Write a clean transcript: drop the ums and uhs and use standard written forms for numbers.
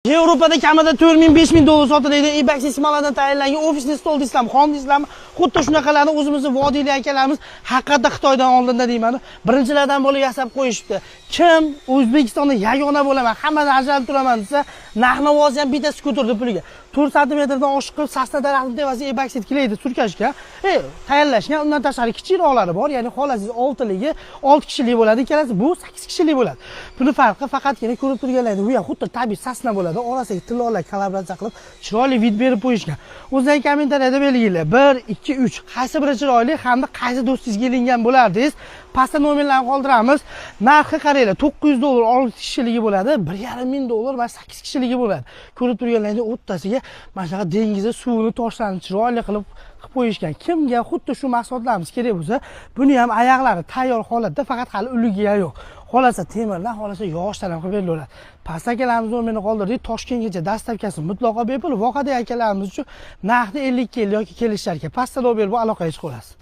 Yevropada kamida 4000, 5000 dollar sotiladi. Epoxy smoladan tayyorlangan офисный stol deysizlarmi, xon deysizlarmi? Xuddi shunaqalarni o'zimizni vodiylik akalarimiz haqiqatda Xitoydan oldinda deyman. Birinchilardan bo'lib yasab qo'yishibdi. Kim O'zbekistonda yagona bo'laman, hammadan ajralib turaman desa, narx-navosi ham bittasi ko'tardi puliga. 4 santimetrdan oshiq qilib sasna daraxtini tepasiga epoxid клей ni surkashgan, tayyorlashgan. Undan tashqari kichikroqlari bor, ya'ni xohlasangiz 6ligi, 6 kishilik bo'ladi, ikkalasi bu 8 kishilik bo'ladi. Buni farqi faqatgina ko'rib turganlaringiz, bu ham xuddi tabiiy sasna bo'ladi. Orasiga tillolar kollaboratsiya qilib, chiroyli вид berib qo'yishgan. O'zingizning kommentariyada belgilanglar. 1, 2, 3 qaysi biri chiroyli hamda qaysi do'stingizga ilingan bo'lardingiz? Pastda nomerlarni qoldiramiz. Narxi qaranglar, 900 dollar 6 kishiligi bo'ladi, 1,5 ming dollar mana 8 kishiligi bo'ladi. Ko'rib turganlaringiz, o'rtasiga mana shunaqa dengizda suvini, toshlarni chiroyli qilib qo'yishgan. Kimga xuddi shu mahsulotlarimiz kerak bo'lsa, buni ham oyoqlari tayyor holatda, faqat hali uligi yo'q. Xohlasa temirdan, xohlasa yog'ochdan ham qilib berilaveradi. Pastda akalarimiz nomerini qoldirdik. Toshkentgacha доставка si mutlaqo bepul. Vohadagi akalarimiz uchun narxni 50 keldi yoki kelishlar ekan. Pastda nomer bu, aloqaga chiqaverasiz.